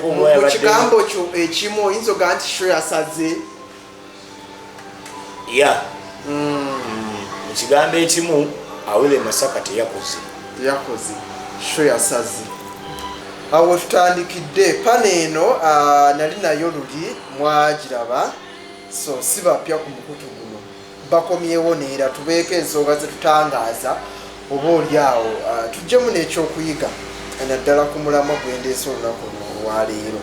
Yabaddeko oba Mu yabadde kigambo kyo ekimu oyinza ogaa nti show yasaze? Ya, mu kigambo ekimu, Awilo e Masaka teyakoze. Yakoze, show yasaze. Awo tutandikidde panel eno, nali nayo luli mwagiraba, so si bapya ku mukutu guno, bakomyewo neera tubeeko ensonga zetutangaaza oba oli awo tuggyemu n'ekyokuyiga, naddala ku mulamwa gwendeese olunaku luno olwaleero.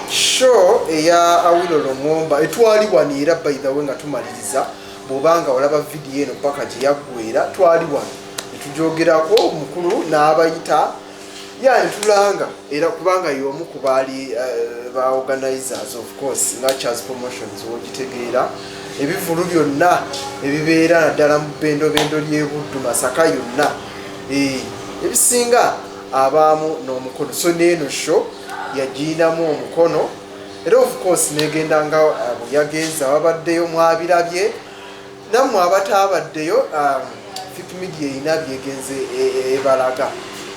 Show eya Awilo Longomba etwali wano era, by the way, nga tumaliriza, bw'obanga olaba vidiyo eno paka gye yaggwera, twali wano netugyogerako, omukulu n'abayita yani tulanga era kubanga y'omu ku baali ba organizers, of course, nga Charles Promotions, wogitegeera ebivulu byonna ebibeera naddala mu bendobendo ly'ebuddu, Masaka yonna, ebisinga abaamu n'omukono. So neeno show yagiinamu omukono era, of course, negenda nga bwe yagenza. Ababaddeyo mwabirabye, nammwe abataabaddeyo, Fik Media erina byegenze ebalaga.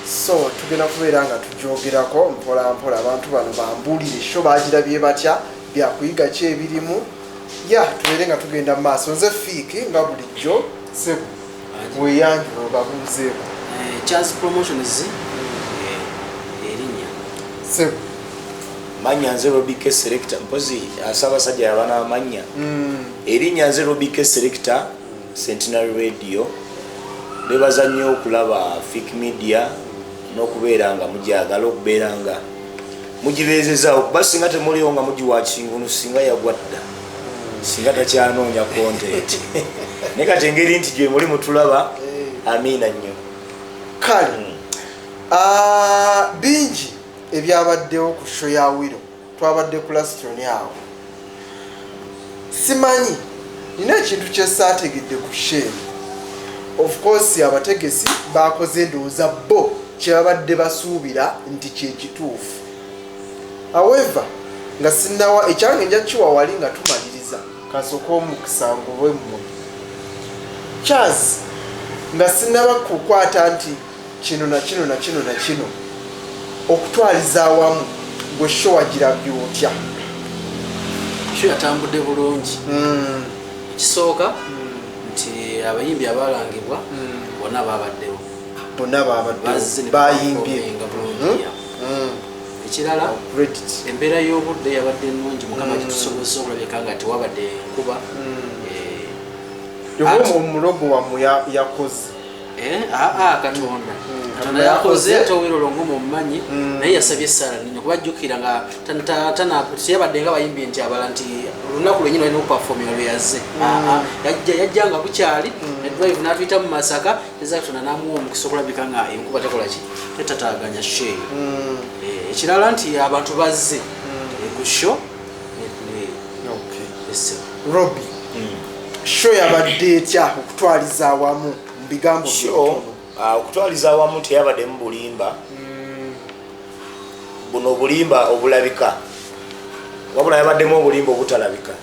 So tugenda kubeera nga tugyogerako mpola mpola. Abantu bano bambuulire show bagirabye batya, byakuyiga ki ebirimu. Ya, tubeere nga tugenda mu maaso. Nze Fiiki nga bulijjo. Sebo, weyanjula obabuuzeeko. Charles Promotions, erinnya. Sebo. Mannya nze Robike Selector. Mpozi Ssaabasajja yaba n'amannya. Erinnya nze Robike Selector, Centenary Radio. Bebaza nnyo okulaba Fik Media n'okubeera nga mujagala okubeera nga mugibeezezaawo, kuba singa temuliwo nga mugiwakinguno, singa yagwa dda, singa takyanoonya content. Naye kati engeri nti gye muli mutulaba, amiina nnyo. Kale, bingi ebyabaddewo ku show ya Awilo. Twabadde ku Laston awo. Simanyi, nina ekintu kyesaategedde ku show eno. Of course, abategesi bakoze, ndowooza bo kyebabadde basuubira nti kyekituufu. However, nga sinnawa ekyange, nja kiwa wali nga tumaliriza. Kasooka omukisa ngobwemmwe. Charles, nga sinnaba kukwata nti kino na kino na kino na kino, okutwaliza awamu gwe show wagirabye otya? Show yatambudde bulungi. Ekisooka nti abayimbi abalangibwa bonna babaddewo. Bonna babaddewo. Bazze ne Bayimbye. baperforminga bulungi, ya. Ekirala, Credit. embeera y'obudde yabadde nnungi. Mukama kitusobozesa okulabika nga tewabadde nkuba. Oba omulogo wammwe yakoze? Aa, Katonda. Katonda yakoze. Ate Awilo Longomba omumanyi, naye yasabye essaala nnene, kuba jjukira nga teyabadde nga bayimbi nti abala nti olunaku lwenyini balina okuperforminga lwe yazze. Aa, yajja nga bukyali ne drive n'atuyita mu Masaka eza Katonda n'amuwa omukisa okulabika nga enkuba tekola ki, tetataaganya show eyo. Ekirala nti abantu bazze ku show esse. Robi, show yabadde etya okutwaliza awamu mu bigambo Show bitono? Okutwaliza awamu teyabaddemu bulimba. Buno obulimba obulabika, wabula yabaddemu obulimba obutalabika.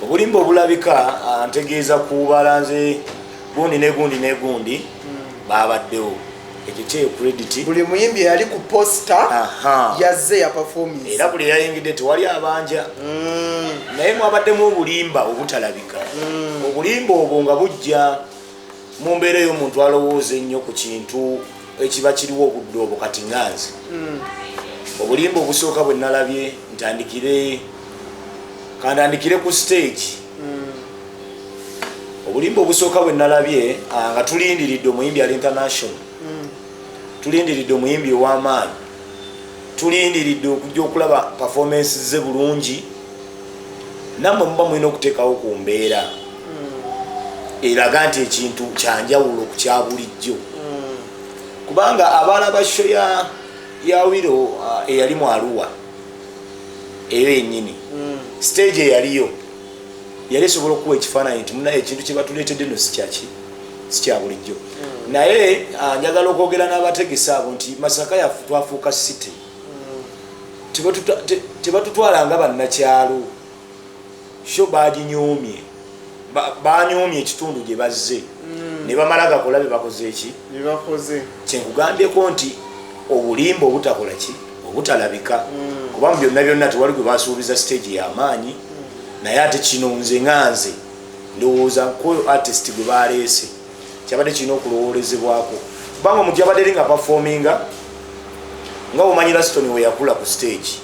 Obulimba obulabika, ntegeeza ku balanze gundi ne gundi ne gundi babaddewo, ekyo kyeyo credit. Buli muyimbi eyali ku poster yazze yaperforminze. Era buli eyayingidde tewali abanja. Naye mwabaddemu obulimba obutalabika. Obulimba obwo nga bujja mu mbeera ey'omuntu alowooza ennyo ku kintu ekiba kiriwo obudde obwo. Kati nganze obulimba obusooka bwe nalabye, ntandikire, kantandikire ku stage. Obulimba obusooka bwe nalabye, nga tulindiridde omuyimbi ali international, tulindiridde omuyimbi ow'amaanyi, tulindiridde okujja okulaba performance ze bulungi, nammwe muba mulina okuteekawo ku mbeera eraga nti ekintu kyanjawulo ku kya bulijjo, kubanga abalaba show ya Awilo eyali mu Arua, eyo yennyini stage eyaliyo yali esobola okuwa ekifaananyi nti muna ekintu kye batuleetedde no sikyaki, sikya bulijjo. Naye njagala okwogera n'abategesi abo nti Masaka yaffe twafuuka city. Tebatutwala nga bannakyalo. Show baginyuumye, banyuumye ekitundu gye bazze ne bamala gakola bye bakoze eki. Byebakoze. Kyenkugambyeko nti obulimba obutakola ki, Obutalabika, kuba mu byonna byonna tewali gwe basuubiza stage y'amaanyi. Naye ate kino nze nga nze ndowooza kwoyo artist gwe baleese kyabadde kirina okulowoolezebwako, kubanga omuntu yabadde eri nga performinga nga omanyi Laston we yakula ku stage,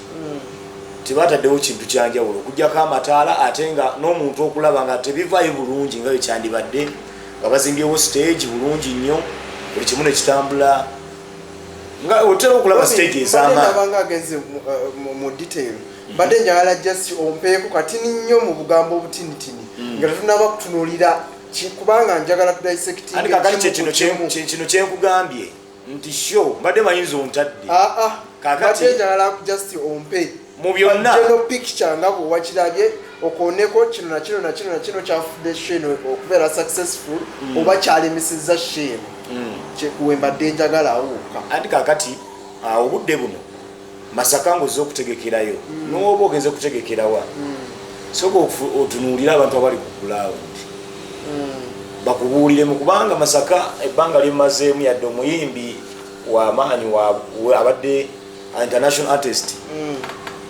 tebataddewo kintu kyanjawulo okugjako amataala, ate nga n'omuntu okulaba nga tebivaayo bulungi nga bwe kyandibadde nga bazimbyewo stage bulungi nnyo, buli kimu nekitambula nga otera okulaba stage ez'amaanyi. Nabanga agenze mu detail, mbadde njagala just ompeeko katini nnyo mu bugambo obutinitini nga tetunaba kutunuulira kubanga njagala tudissecting. Andi kakati kyekino kino kyenkugambye nti show mbadde mayinza ontadde. Kakati- Mbadde njagala just ompe Mu byonna. general picture nga bwe wakirabye, okoneko kino na kino na kino na kino kyafudde show eno okubeera successful oba kyalemesezza show eno. We mbadde njagala awo wokka. Anti kakati awo obudde buno Masaka ngaozze okutegekerayo, nowoba ogenze kutegekerawa, soka otunuulire abantu abali ku ground bakubuuliremu, kubanga Masaka ebbanga lyemazeemu, yadde omuyimbi wamaanyi abadde international artist,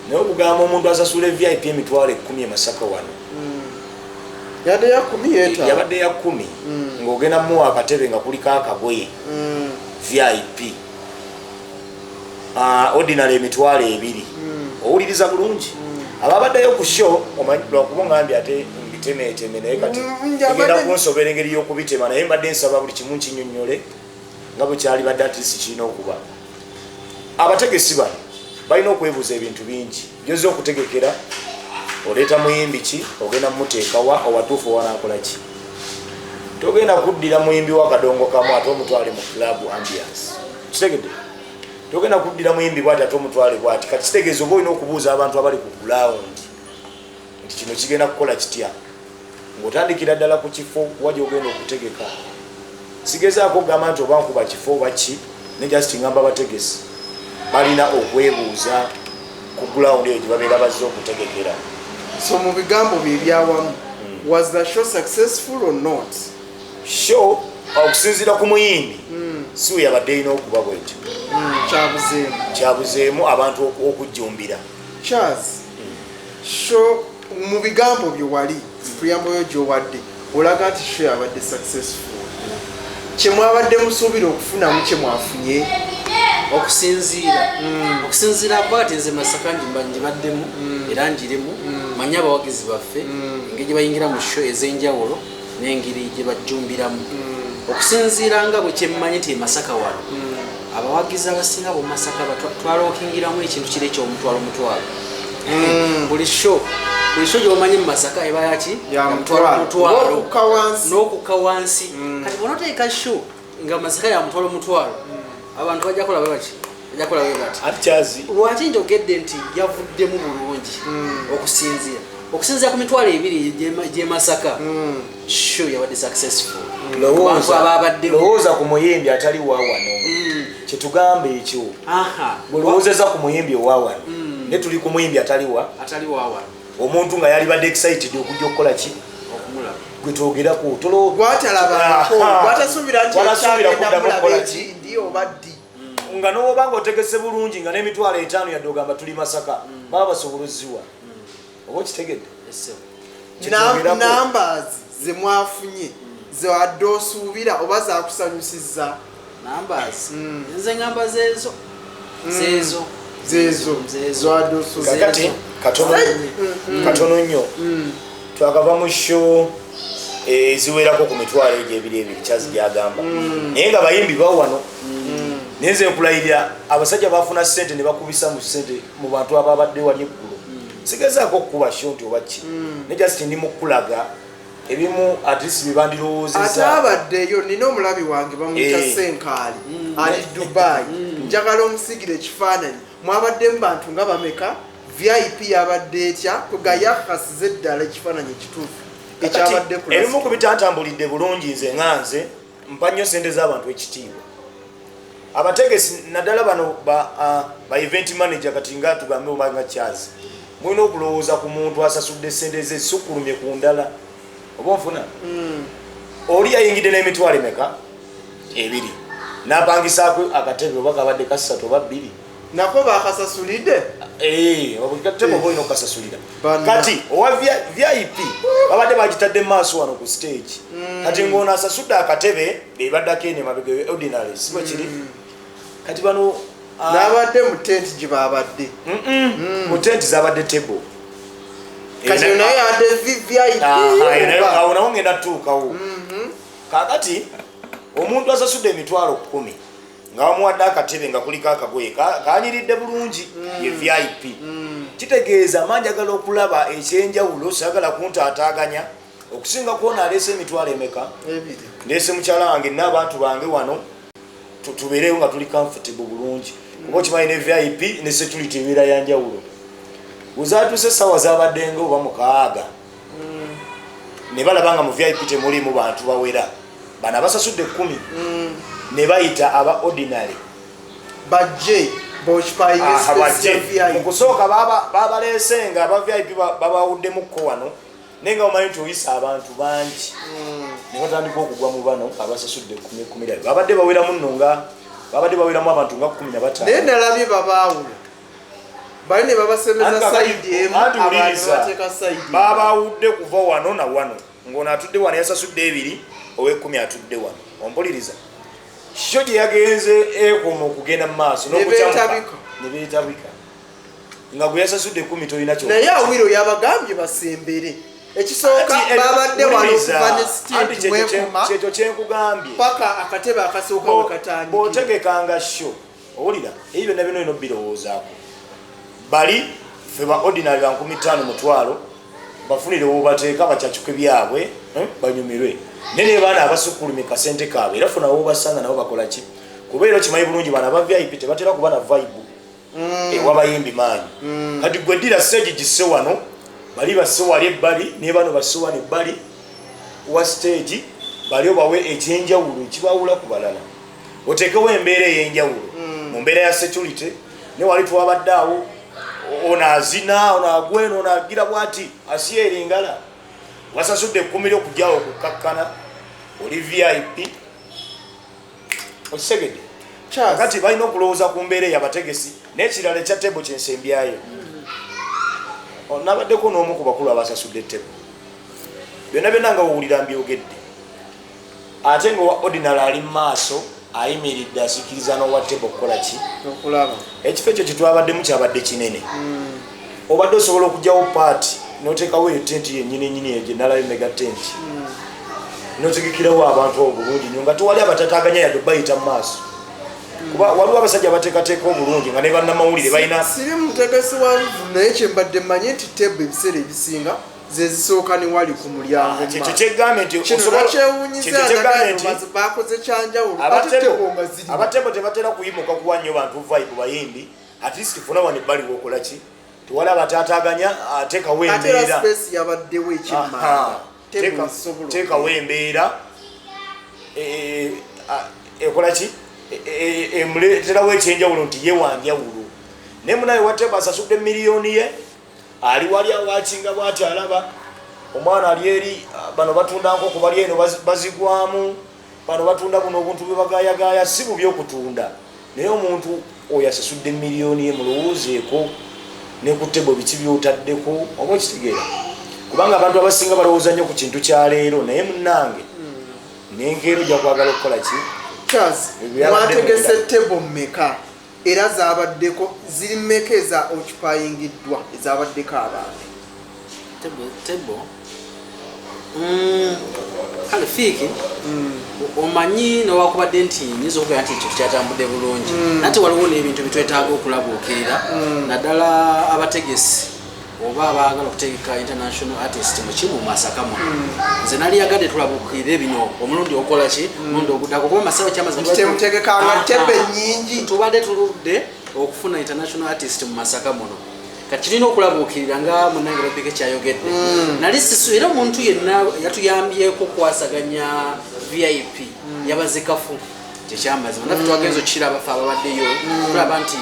naye okugamba omuntu asasula VIP 100,000 e Masaka wano. Yadde ya 10 yeeta. Yabadde ya 10, ng'ogenda muwa akatebe nga kuliko akagoye VIP. Ordinary 20,000. Owuliriza bulungi, ababaddeyo ku show omanyi, lwakuba ngambye ate mbitemeeteme, naye kati egenda kunsobera engeri y'okubitema, naye mbadde nsaba buli kimu nkinyonnyole nga bwe kyali badde, at least kirina okuba. Abategesi bano balina okwebuuza ebintu bingi. Byoza okutegekera, oleeta muyimbi ki, ogenda mumuteekawa owatuufu, owanakola ki? Togenda kuddira muyimbi wa kadongo kamu ate omutwale mu club ambiance, kitegedde? Togenda kuddira muyimbi bwati ate omutwale bwati. Kati kitegeeza oba olina okubuuza abantu abali ku ground nti kino kigenda kukola kitya, ng'otandikira ddala ku kifo wa gyogenda okutegeka. Sigezaako okugamba nti oba nkuba kifo oba ki, ne just ngamba abategesi balina okwebuuza ku ground eyo gye babeera bazze okutegekera. So mu bigambo bye ebyawamu, was the show successful or not? Show okusinziira ku muyimbi si we yabadde erina okuba bwetyo. Kyabuzeemu. Kyabuzeemu abantu okujjumbira. Charles, show mu bigambo bye wali preamble yo gy'owadde olaga nti show yabadde successful. Kyemwabadde musuubira okufunamu kyemwafunye? Okusinziira kuba kati nze Masaka ngibaddemu era njirimu, manyi abawagizi baffe engeri gye bayingira mu show ez'enjawulo n'engeri gye bajjumbiramu. Okusinziira nga bwe kyemmanyi nti e Masaka wano abawagizi abasinga mu Masaka twalookingiramu ekintu kiri eky'omutwalo mutwalo. Buli show gyomanyi mu Masaka eba yaki? Ya mutwalo. Mutwalo. N'okukka wansi. N'okukka wansi. Kati bw'onoteeka show nga Masaka ya mutwalo mutwalo, abantu bajja kola bwe baki, bajja kola bwe bati. Ati kyazi. Lwaki njogedde nti yavuddemu bulungi? Okusinziira ku 20,000 gy'e Masaka, show yabadde successful. Abantu ababaddemu. Lowooza ku muyimbi atali wa wano, kyetugamba ekyo. Bwelowoozeza ku muyimbi owa wano, ne tuli ku muyimbi atali wa atali wa wano, omuntu nga yalibadde excited okujja okukola ki? Okumulaba. Gwe twogerako. Gwatalabangako, gwatasuubira nti Gwatasuubira ekyagenda kuddamu mulaba kukola ki? ekindi oba ddi. Nga nowobanga otegese bulungi nga n'50,000 yadde ogamba tuli Masaka, baba basobola oziwa, oba okitegedde? Ese. Kyetwogerako. Numbers zemwafunye zewadde osuubira oba zakusanyusizza? Numbers, nze ngamba zeezo zeezo. Zeezo. Zeezo. Zewadde osuubira. Kakati katono katono nnyo, twakava mu show eziwerako ku 20,000 kyazi gyagamba, naye nga bayimbi bawano. Naye nze nkulayirira, abasajja bafuna sente ne bakubisa mu sente mu bantu ababadde wali eggulo. Sigezaako okukuba show nti oba ki, ne just ndi mu kulaga ebimu at least Ate byebandirowoozeza. Abaddeyo nina omulabi wange bamuyita Senkaali, ali Dubai. Njagala omusigira ekifaananyi. Mwabaddemu bantu nga bameka? VIP yabadde etya? Kwegayakasize eddala ekifaananyi ekituufu ekyabadde ku Ebimu ku bitantambulidde bulungi, nze nga nze mpa nnyo sente z'abantu ekitiibwa. Abategesi naddala bano ba event manager, kati nga tugambe oba nga Charles, mulina okulowooza ku muntu asasudde sente ze sukkulumye ku ndala, oba onfuna? Oli yayingidde n'emitwalo emeka? Ebiri, n'apangisaako akatebe oba kabadde kasatu oba bbiri. Nako bakasasulidde. Table olina okukasasulira. Kati owa VIP babadde bagitadde mu maaso wano ku stage. Kati ng'ono asasudde akatebe bebaddako eno emabega, ordinary, si bwe kiri? Kati bano N'abadde mu tent gye babadde. Mu tent zabadde table. Kati naye yadde VVIP. Awo nawo ngenda tutuukawo. Kakati omuntu asasudde 100,000 nga bamuwadde akatebe nga kuliko akagoye kanyiridde bulungi, ye VIP. Kitegeeza manjagala okulaba ekyenjawulo, saagala kuntaataaganya okusinga kwona aleese emitwalo emeka. 2. Ndeese mukyala wange n'abantu bange wano, tubeerewo nga tuli comfortable bulungi, kuba okimanyi ne VIP ne security ebeera yanjawulo. Wezatuuse essaawa zabaddenga oba 6, ne balaba nga mu VIP temulimu bantu bawera, bano abasasudde 10 ne bayita aba ordinary bajje Aha, bajje. Mu kusooka babaleese nga aba VIP babawuddemukko wano, naye nga omanyi nti oyisa abantu bangi ne batandika okugwa mu bano abasasudde 10 10 labi. Babadde baweramu nno, nga babadde baweramu abantu nga kumi na Naye bataano. Nalabye babaawula bali ne babasemeza Anti side emu, anti abalala wuliriza. bateeka side. Babawudde kuva wano na wano, ng'ono atudde wano yasasudde 2, ow'ekumi atudde wano. Ompuliriza? Kyo gye yagenze ekoma okugenda mu maaso Ne n'okukyamuka, beetabika. Ne beetabika nga gwe yasasudde 10 tolina kyo. Naye awiro yabagambye basembere ekisooka. Anti, Babadde wano wuliriza. okuva ne Anti stage mwekoma kyekyo kyenkugambye. Paka akatebe akasooka wekatandikira. Bw'otegekanga show, owulira, ebyo byonna byonna olina obirowoozaako. Bali ffe ba ordinary ba 5,000, 100,000, bafunire wobateeka bakyacuke byabwe, banyumirwe, naye ne baana abasukkulumye kasente kaabwe era funa wobasanga nabo bakola ki, kubeera okimanyi bulungi bano aba VIP tebatera kuba na vibe ewabayimbi maanyi. Kati gwe ddira stage gisse wano, bali basse wali ebbali, ne bano basse wano ebbali wa stage, bali obawe ekyenjawulo ekibawula ku balala, oteekewo embeera ey'enjawulo mu mbeera ya security. Ne wali twabadde awo, ono azina, ono agweno, ono agira bwati asiya eringala. Wasasudde 10 lyokujjawo okukkakkana oli VIP, okisegedde? Charles. Kati balina okulowooza ku mbeera eyabategesi. N'ekirala ekya table kyensembyayo, nabaddeko n'omu ku bakulu abasasudde table. Byonna byonna nga wowulira mbyogedde, ate nga owa ordinary ali mu maaso ayimiridde asikiriza n'owa table okukola ki? Okulaba. Ekifo ekyo kyetwabaddemu kyabadde kinene. Obadde osobola okugyawo paati noteekawo eyo tenti yennyini nyini eyo gyenalayo, mega tent, notegekerawo abantu abo bulungi nnyo nga tewali abatataganya yadde bayita mu maaso, kuba waliwo abasajja abateekateeka obulungi nga ne bannamawulire balina. Siri mutegesi wa nvu, naye kyembadde mmanyi nti table ebiseera ebisinga zezisooka ne wali ku mulyango Ah, kyekyo mu maaso. kyegambye nti Kino nakyewunyiza. kyekyo kyegambye nti Bakoze kyanjawulo ate table nga ziri aba table tebatera kuyimuka kuwa nnyo bantu vibe bayimbi. At least funa wano ebbali wokola ki, tewali abatataganya, ateekawo Ate era embeera. space yabaddewo ekimmanga, table zisobola Teekawo embeera ekola ki, emuleeterawo ekyenjawulo nti ye wanjawulo. Naye munaye wa table asasudde miliyoni ye, ali wali awakinga bwati alaba omwana ali eri, bano batunda nkoko bali eno bazigwamu, bano batunda buno obuntu bwe bagayagaya, si bubi okutunda, naye omuntu oyo asasudde miliyoni ye, mulowoozeeko ne ku table biki byotaddeko, oba okitegeera? Kubanga abantu abasinga balowooza nnyo ku kintu kya leero, naye munnange nenkeero ojja kwagala okukola ki? Charles, Ebyo byabadde mwategese munda. table mmeka, era zabaddeko ziri mmeka eza occupyingiddwa ezabaddeko abantu? Table kale fiiki omanyi newakubadde nti nyinza okugamba nti ekintu kyatambudde bulungi, nate waliwo n'ebintu bitwetaaga okulabuukirira, naddala abategesi oba abaagala okutegeka international artist mukimu Masaka muno. Nze naliyagadde tulabuukirire bino omulundi okola ki, omulundi oguddako, kuba Masaka kyamazima Nti temutegekanga table nnyingi. Tubadde tuludde okufuna international artist mu Masaka muno. Kati kirina okulabuukirira nga munange Robike kyayogedde. Nali sisu era omuntu yenna yatuyambyeko okwasaganya VIP yabaze kafu, kyekyamazima naffe twagenza okukiraba fe ababaddeyo, tulaba nti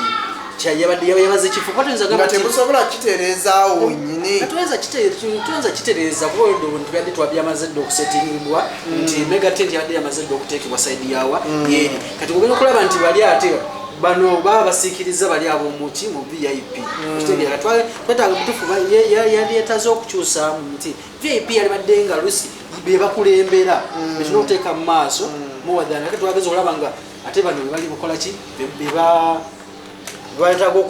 yabaze kifo kuba tuyinza Nga gamba nti temusobola kitereezaawo nyini? Tuyinza kitereeza kuba oludde obuntu byadde twabyamaze dde okusetingibwa nti mega tent yadde yamaze dde okuteekebwa side yawa yeeri. Kati ogenda okulaba nti bali ate Bano baba basiikiriza bali ab'omuki mu VIP. Okitegeera, twetaaga mutuufu yali yetaze okukyusaamu nti VIP yalibadde nga lusi be bakulembera betulina okuteeka mu maaso muwadana, ate twageza olaba nga ate bano bebali bukola ki, beba betaaga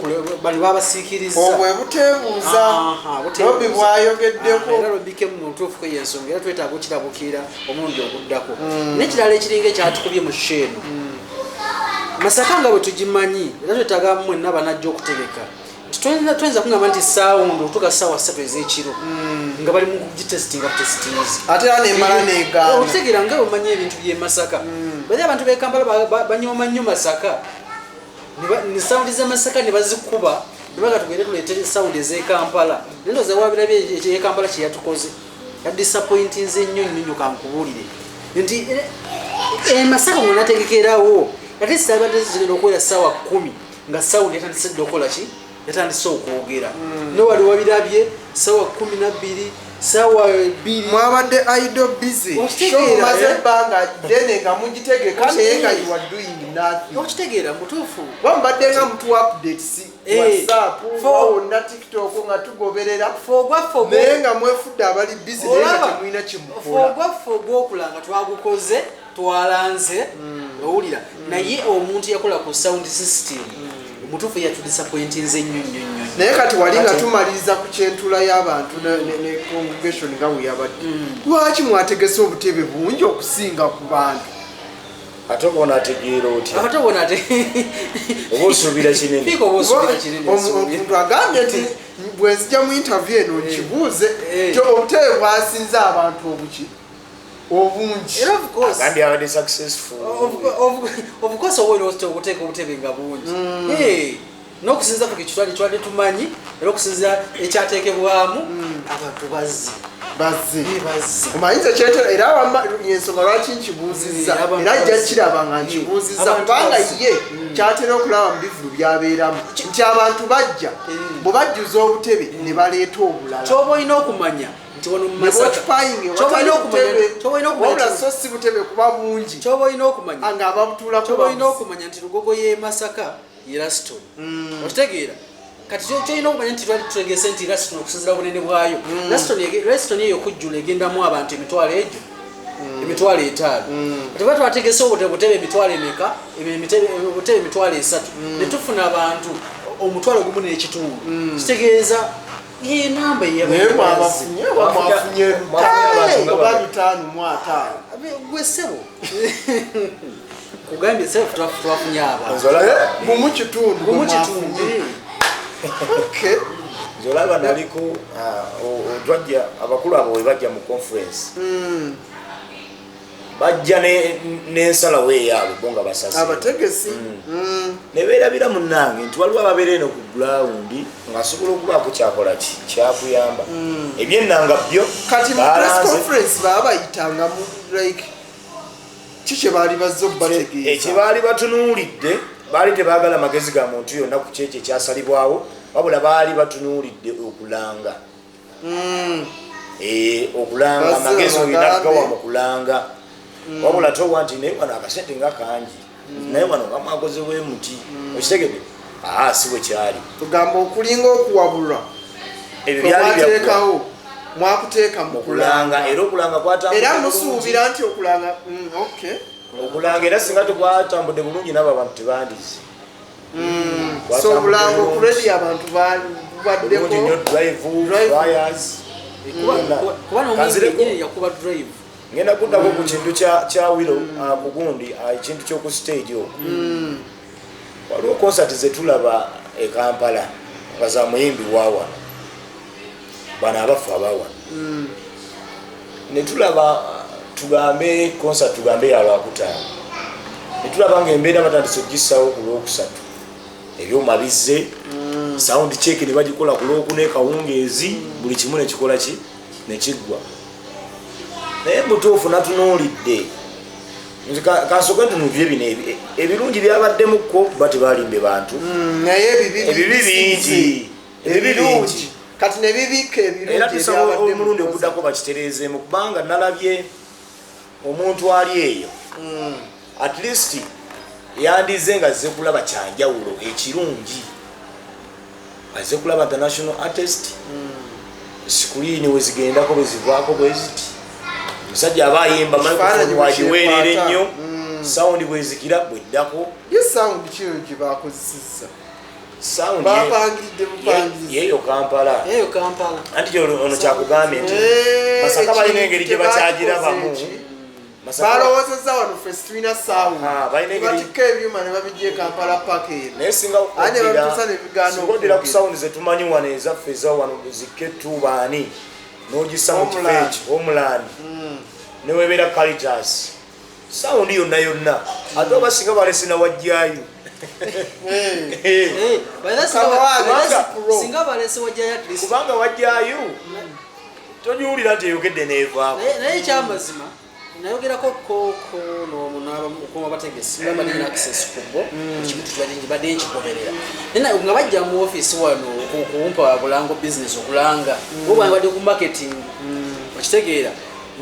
bano babasiikiriza. Obwe buteebuuza. Aha, buteebuuza. Robi bwayogeddeko. Aha, era Robike mu ntuufu ko yensonga, era twetaaga okirabukira omulundi oguddako. N'ekirala ekiringa ekyatukubye mu show eno, Masaka nga bwe tugimanyi, era twetaaga mwenna banajja okutegeka nti tuyinza kugamba nti sound okutuuka ssaawa 3 ez'ekiro nga bali mu kugitestinga testinzi. Ate era nemala negaana. Okitegeera, nga bwemanyi ebintu by'e Masaka, bali abantu b'e Kampala banyooma nnyo Masaka. Ne sound z'e Masaka ne bazikuba ne baga tugende tuleete sound ez'e Kampala, naye ndowooza wabirabye eky'e Kampala kye yatukoze, yadisappointinze nnyo nnyo nnyo. Kankubuulire nti e Masaka nga nategekerawo ate sabadde zigenda okuwera ssaawa 10 nga sound yatandise dda okukola ki, yatandise okwogera, ne wali wabirabye ssaawa 12, ssaawa 2. Mwabadde idle, busy. Okitegeera, Show mumaze eh? ebbanga ddene nga mugitegeka, naye nga you are doing nothing. Okitegeera, mutuufu. Bamubadde nga mutuwa updates, WhatsApp, wawonna, TikTok, nga tugoberera, Fe ogwaffe naye nga mwefudde abali busy, naye nga Olaba, temulina fe kyemukola. ogwaffe ogwokulanga twagukoze, twalanze, owulira, naye omuntu yakola ku sound system omutuufu yatudisappointinze nnyo nnyo nnyo. Naye kati wali nga tumaliriza ku kyentula y'abantu ne congregation nga bwe yabadde, lwaki mwategese obutebe bungi okusinga ku bantu? Ate oba onaategeera otya? Ate bona ate Oba osuubira kinene. Fiika oba osuubira kinene, nsuubira. Omuntu agambye nti bwe nzija mu interview eno nkibuuze Eh. nti obutebe bwasinze abantu obuki obungi. Era of course Agambye abadde successful. Of course oba olina okuteeka obutebe nga bungi. Eh, n'okusinziza ku kitwali twali tumanyi, era okusinziza ekyateekebwamu, abantu bazze. Bazze. Eh, bazze. Omanyi nze kyetera era yensonga lwaki nkibuuzizza, Eh, abantu era ajja bazze. kiraba nga Eh, nkibuuzizza, abantu kubanga bazze. ye kyatera okulaba mu bivulu byabeeramu nti abantu bajja, bwe bajjuza obutebe ne baleeta obulala. Kyoba olina okumanya nti wano mu Ne Masaka bw'okipayinga Kyoba olina ewatali okumanya butebe, kyoba olina okumanya wabula so si butebe kuba bungi, kyoba olina okumanya nga ababutuulako kyoba olina babuzi. okumanya nti Lugogo y'e Masaka ye Laston. Okitegeera, kati kyolina okumanya nti twali tutegese nti Laston okusinzira bunene bwayo, Laston eyo okujjula egendamu abantu emitwalo egyo 50,000. Kati ba twategese obutebe emitwalo emeka? Obutebe 30,000, ne tufuna abantu 1,500. Kitegeeza ye namba. Naye mwabafunye oba mwafunye Mwafunye abantu nga oba babiri. 550? Gwe ssebo, kugambye ssebo, twafunye abantu. Nze olaba Gumu kitundu. Gumu gwe kitundu. mwafunye. Okay. Nze olaba naliko twajja, abakulu abo we bajja mu conference, bajja n'ensalawo eyaabwe bo nga basase. Abategesi. Ne beerabira munnange nti waliwo ababeera eno ku ground ng'asobola okubaako kyakola ki kyakuyamba ebyennanga byo. Kati mu press Balanze. conference baba bayitanga mu like ki kye baali bazze obategeeza? Ekyebaali batunuulidde, baali tebaagala magezi ga muntu yonna ku kyekyo ekyasalibwawo, wabula baali batunuulidde okulanga. Okulanga. Bazze Amagezi olina bagambe. gawa mu kulanga, wabula towa nti naye wano akasente nga kangi, naye wano nga mwakoze bwe muti, okitegedde? Aa, si bwe kyali. Tugamba okulinga okuwabulwa Ebyo byali byaggwa. mwateekawo, mwakuteeka mu Mu kulanga, kulanga. era okulanga kwatambudde Era bulungi. musuubira nti okulanga, okay. Okulanga era singa tekwatambudde bulungi, nabo abantu tebandize. So obulanga okuledi abantu Bulungi nnyo. babaddeko. Drive. Drive. Flyers. Kuba n'omuyimbi Kanzireko. yennyini yakuba drive. Ngenda kuddako ku kintu kya wiro, ku gundi, ekintu kyoku stage okwo. Waliwo concert zetulaba e Kampala nga za muyimbi wawano, bano abafu abawano, netulaba, tugambe concert, tugambe ya Lwakutaano, netulaba nga embeera batandise okugissawo ku Lwokusatu, ebyuma bizze, sound check ne bagikola ku Lwokuna ekawungeezi, buli kimu nekikola ki nekiggwa. Naye butuufu natunuulidde nze kansooke ntunuulire bino ebirungi byabaddemukko, ba tebalimbe bantu. Naye ebibi Ebibi bingi. Ebibi ebirungi bingi. Kati ne bibikka Era ebirungi tusaba ebyabadde mu omulundi concert. oguddako bakitereezeemu, kubanga nalabye omuntu ali eyo, at least Yandize nga azze kulaba kyanjawulo ekirungi, azze kulaba international artist. Screen wezigendako bwezivaako bweziti, omusajja aba ayimba, Ekifaananyi microphone wagiweerera bwe ennyo, kyekwata. Sound bwezikira bweddako. Ye sound kiyo gye bakozesezza? Sound Bapangiridde bupangirizi? Yeeyo Kampala. Eyo Kampala. Anti ono kyakugambye nti Eh, Masaka balina engeri gye bakyagirabamu. tebakikoze eki. Balowoozezza wano ffe situlina sound, Aha, balina engeri- batikka ebyuma ne babijja e Kampala paka eno. Naye singa Ate ne babituusa ne bigaana singa oddira ku okwogera. sound zetumanyi wano ezaffe eza wano ziketu baani n'ogissa mu kifo Homeland. ekyo Homeland newebeera Caritas, sound yonna yonna, ate oba singa balese nawajjayo. Eh, Eh, by that Kama wange, pro. singa balese wajjayo at least. Kubanga wajjayo togiwulira nti eyogedde neevaako. Naye ekyamazima nayogerako koko n'omu bategesi babadde access ku bo, ekintu kibadde nkigoberera. Naye nga bajja mu office wano kumpa bulango business okulanga bo bwange badde ku marketing, okitegeera,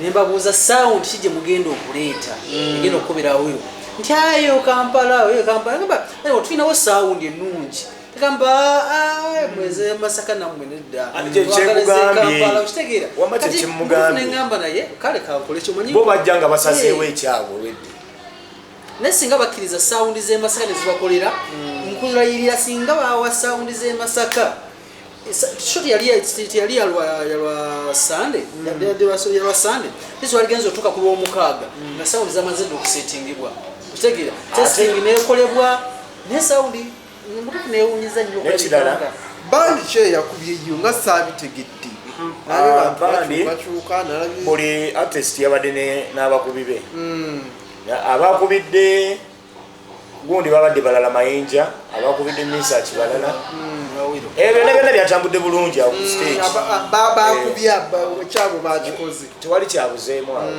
nembabuuza sound ki gye mugenda okuleeta egenda okukubira Awilo, nti ayo Kampala, oyo Kampala. Ngamba, "Ayo, tulinawo sound ennungi." Gamba, "Ah, mweze Masaka nammwe nedda." Ate kye Twagala ez'e kyekugambye. Kampala, okitegeera. Wamma kye Kati, kimugambye. neŋŋamba naye kale kankole kyomanyi. Bo bajja nga basazeewo ekyabwe olwedde. Naye singa bakkiriza sound z'e Masaka ne zibakolera, nkulayirira singa bawa sound z'e Masaka, show teyali yalwa Sande, yalwa Sande isi waligenza otuuka ku Lwomukaaga nga sound zamaze dda okusetingibwa, okitegeera, testing nekolebwa, naye sound mutuufu newunyiza nnyo. N'ekirala, Bandi ki eyakubye yo nga saabitegedde? Nalabye Ah, bantu bandi- bakyuka, nalabye Buli artist yabadde n'abakubi be. Abakubidde gundi babadde balala, Mayinja, abakubidde Misaki balala. Ebyo byonna byonna byatambudde bulungi awo ku stage. Bakubye ekyabwe bakikoze. Tewali kyabuzeemu awo.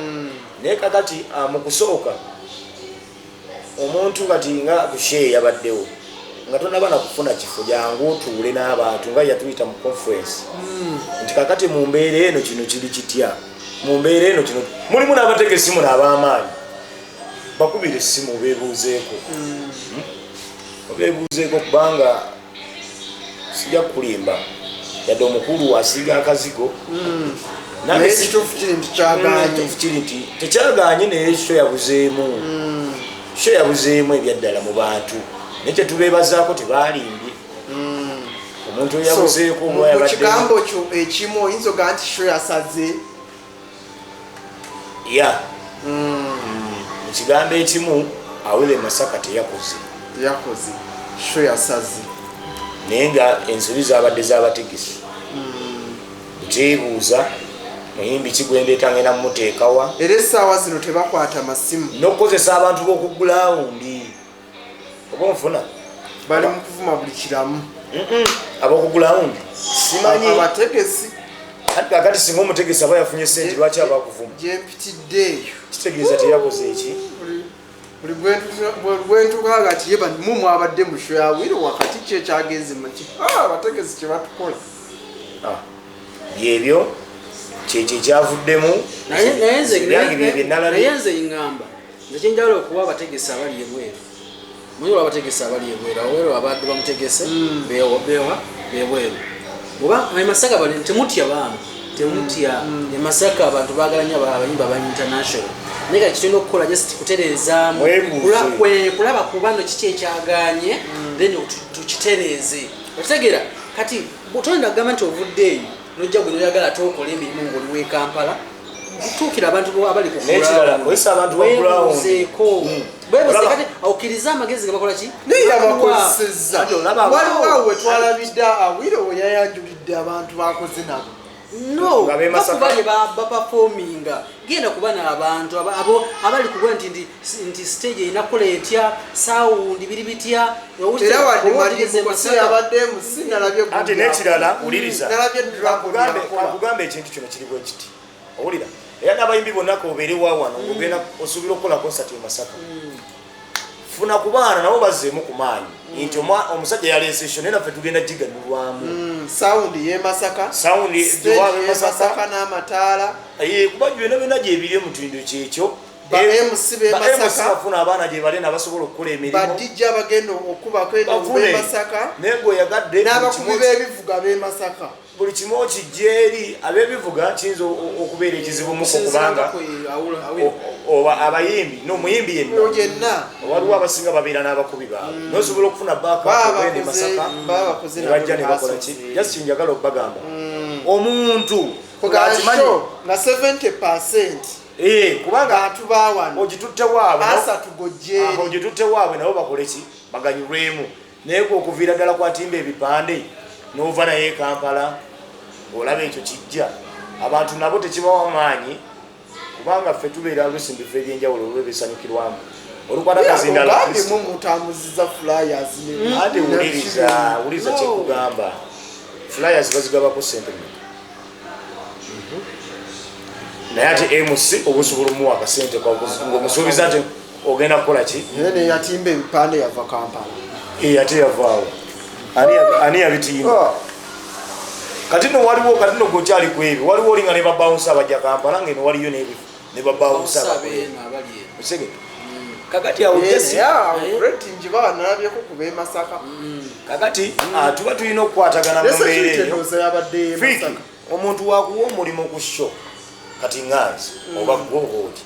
Naye kakati mu kusooka omuntu kati nga kusheeya yabaddewo nga tonaba nakufuna kifo, jangu otuule n'abantu nga yatuyita mu conference nti kakati mu mbeera eno kino kiri kitya, mu mbeera eno kino mulimu n'abategesi muno ab'amaanyi, bakubira essimu obeebuuzeeko. Obeebuuzeeko kubanga sijja kukulimba, yadde omukulu asiiga akazigo. Nange Naye ekituufu kiri nti kyaganye. Ekituufu kiri nti tekyaganye, naye show yabuzeemu, show yabuzeemu ebyaddala mu bantu, naye kyetubeebazaako tebaalimbye omuntu eyabuzeeko. So, Oba mu yabadde kigambo kyo ekimu oyinza ogaa nti show yasaze? Ya, mu kigambo ekimu, Awilo Masaka teyakoze. Teyakoze, show yasaze. Naye nga ensobi zabadde z'abategesi buteebuuza muyimbi kigwendeeta ngenda mumuteekawa. Era essaawa zino tebakwata masimu. N'okukozesa abantu b'oku ground, oba onfuna? Bali mu kuvuma buli kiramu. Ab'oku ground simanyi. Abategesi. Anti kakati singa omutegesi aba yafunye sente, lwaki aba akuvuma? Gyempitidde eyo. Kitegeeza teyakoze eki. Buli gwentukaga nti ye mu mwabadde mu show yawire wakati ki ekyagenze muki, abategesi kyebatukola. Ah, byebyo kyekyo ekyavuddemu. Naye Byange bye byenalabye. Naye nze ŋŋamba, nze kyenjagala okuwa abategesi abali ebweru, munyi olwa abategesi abali ebweru, awero abadde bamutegese bewa bewa bebweru oba emasaka bali, temutya baana, temutya. Emasaka abantu baagala nnyo abayimbi aba international, naye kati kitulina okukola just kutereezaamu. Mwebuuze. Kulaba ku bano kiki ekyaganye, then tukitereeze, okitegeera. Kati toyinza kugamba nti ovudde eyo nojja gwe noyagala ate okola emirimu ngaoli w'e Kampala. Tuukira abantu abali ku N'ekirala, ground. kozesa abantu ba ground. Weebuuzeeko. Weebuuze. Olaba- Kati okkirize amagezi ge bakola ki. Naye Bakuwa. yabakozesezza. Anti olaba- Waliwo awo wetwalabidde Awire we yayanjulidde abantu bakoze nabo. No. Nga b'e Masaka. Bakuba bye baperforminga, genda kuba n'abantu abo abali kugwa nti stage erina kukola etya, sound biri bitya. Era wadde Oba otegeze Madibuko si Masaka. yabadde MC, nalabye Anti n'ekirala, wuliriza. Nalabye Dragon yakola. Kakugambe ekintu kino kiri bwe kiti, owulira, era n'abayimbi bonna kobeerewa wano ng'ogenda osuubira okukola concert e Masaka, funa ku baana nabo bazzeemu ku maanyi nti omusajja yaleese show, naye naffe tugenda giganyulwamu. Sound y'e Masaka. Sound Stage giwabe y'e Masaka. Masaka n'amataala. Eh, kuba byonna byonna gyebiri emutindo kyekyo. Ba MC b'e Ba MC Masaka. bafuna abaana gye bali nabasobola okukola emirimu. Ba DJ abagenda okubako eno Bafune. b'e Masaka. Naye gweoyagadde N'abakubi buli kimu- b'ebivuga b'e Masaka. Buli kimu okijja eri ab'ebivuga kiyinza okubeera ekizibu muko kubanga oba abayimbi n'omuyimbi yenna Yenna. Waliwo abasinga babeera n'abakubi baabwe, nosobola okufuna baakagende Masaka Baba bakoze ne bajja ne bakola ki. Just njagala okubagamba omuntu ng'akimanyi Show nga 70% kubanga bantu bawano. Ogitutte waabwe 30 gojjeeri. Ogitutte waabwe nabo bakole ki, baganyulwemu. Naye gwe okuviira ddala kwatimba ebipande n'ova naye e Kampala, olaba ekyo kijja abantu nabo tekibawa maanyi, kubanga ffe tubeera lusi mu bifo ebyenjawulo olw'ebisanyukirwamu olukwata kazindala. Ogambye mu mutambuziza flyers Ate wuliriza, wuliriza kyekugamba. Flyers bazigabako sente mmeka? Naye ate MC obusobola omuwa akasente ngaomusuubiza nti ogenda kukola ki. Naye neyatimba ebipande yava Kampala. Eh, ate yavaawo. Ani yabitimba? Oh, Kati no waliwo, kati no gwokyali ku ebyo, waliwo olinga ne babawunsa abajja Kampala ngeno waliyo ne babawunsa. Osege kakati awo just njiba nalabyeko ku b'e Masaka. Kakati tuba tulina okukwatagana Ne mu mbeera security eyo. endowooza yabadde y'e Fiiki, Masaka. omuntu wakuwa omulimu ku show kati ŋŋanzi oba gwe oba oti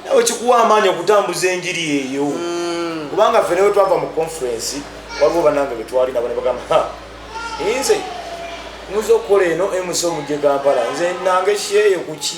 nawe kikuwa amaanyi okutambuza enjiri eyo, kubanga ffe newe twava mu conference waliwo bannange betwali nabo ne bagamba, "Ha, nze muze okukola eno MC omujje Kampala, nze nange sheeyo kuki?"